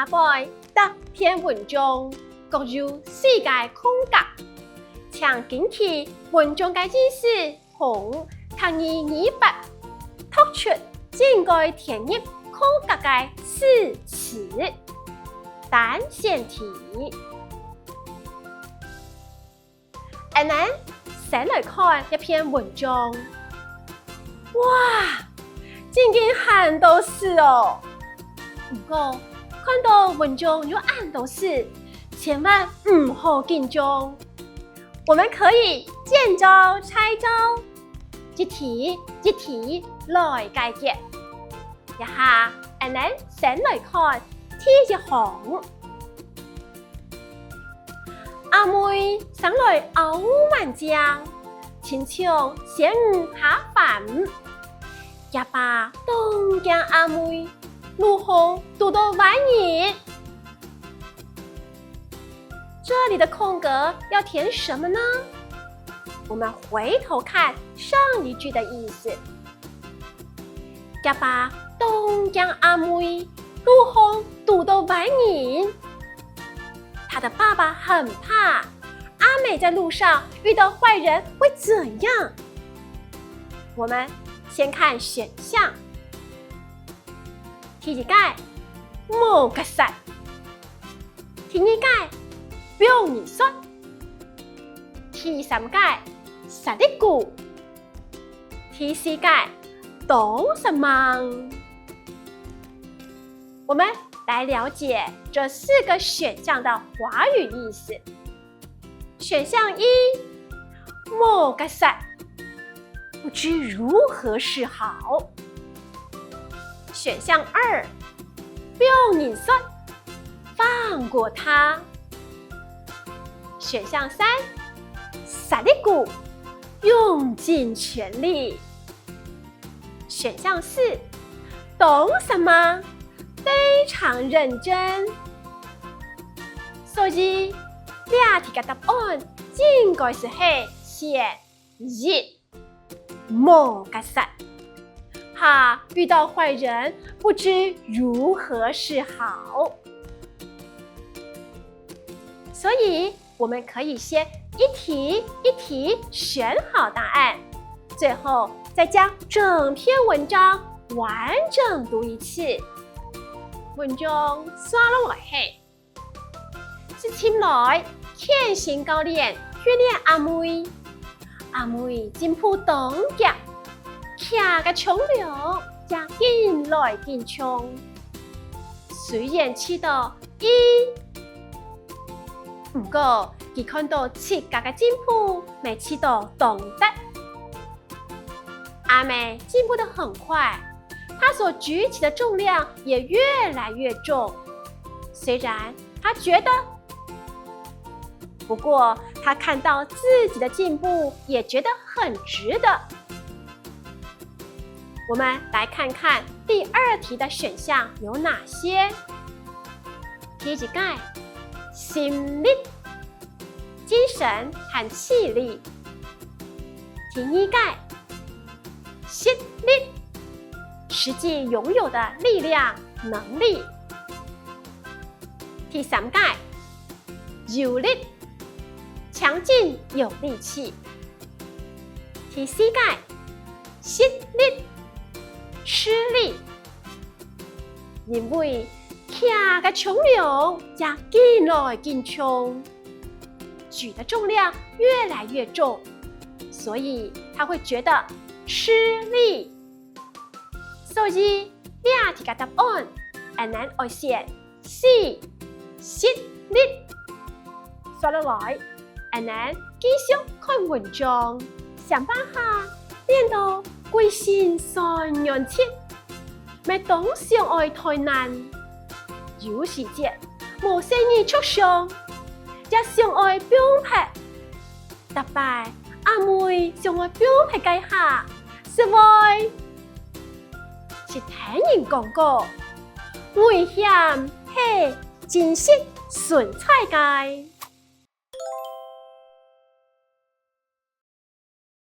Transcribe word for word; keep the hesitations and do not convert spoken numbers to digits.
下背逐篇文章各有四個空格，請根據文章个意思同客語語法，擇出應該填入空格个字詞。單選題。 𠊎等先來看這篇文章。哇，真經還多字哦！毋過，看到文章有恁多字，千萬毋好緊張。我們可以見招拆招，一題一題來解決。 這下，𠊎等先來看第一行。阿妹生來拗蠻靚，親像仙女下凡。厥爸當驚阿妹，如何堵到壞人。這裡的空格要填什麼呢？我們回頭看上一句的意思。 厥爸當驚阿妹路項堵到壞人。他的爸爸很怕阿妹在路上遇到壞人會怎樣。我們先看選項。第一個，無結煞。第二個，放人煞。第三個，煞一股。 第四個，當煞猛。我們來了解這四個選項的華語意思。選項一，無結煞，不知如何是好。選項二，放人煞，放過他。選項三，煞一股，用盡全力。選項四，當煞猛，非常認真。所以，這題个答案應該係係選一，無結煞。怕遇到壞人，不知如何是好。所以， 我們可以先一題一題選好答案，最後再將整篇文章完整讀一次。文章紲落來係：十七歲，健身教練訓練阿妹。阿妹進步當遽，擎个重量也緊來緊重。雖然試著 一。毋過，佢看著自家个進步，乜試著當得。阿妹進步得很快，她所舉起的重量也越來越重。雖然她覺得，不過她看到自己的進步，也覺得很值得。 我們來看看第二題的選項有哪些。第一個，心力，精神和氣力。第二個，實力，實際擁有的力量、能力。第三個，有力，強勁有力氣。第四個， 食力，吃力。因為擎个重量也緊來緊重，舉的重量越來越重，所以他會覺得吃力。所以，這題个答案，𠊎等愛選 四，食力。紲落來，𠊎等繼續看文章。上班下，練到歸身痠軟疾，乜當想愛退懶。有時節，無細義著想，也想愛放忒。 逐擺阿妹想愛放忒該下，實在識聽人講過，危險係真實存在个。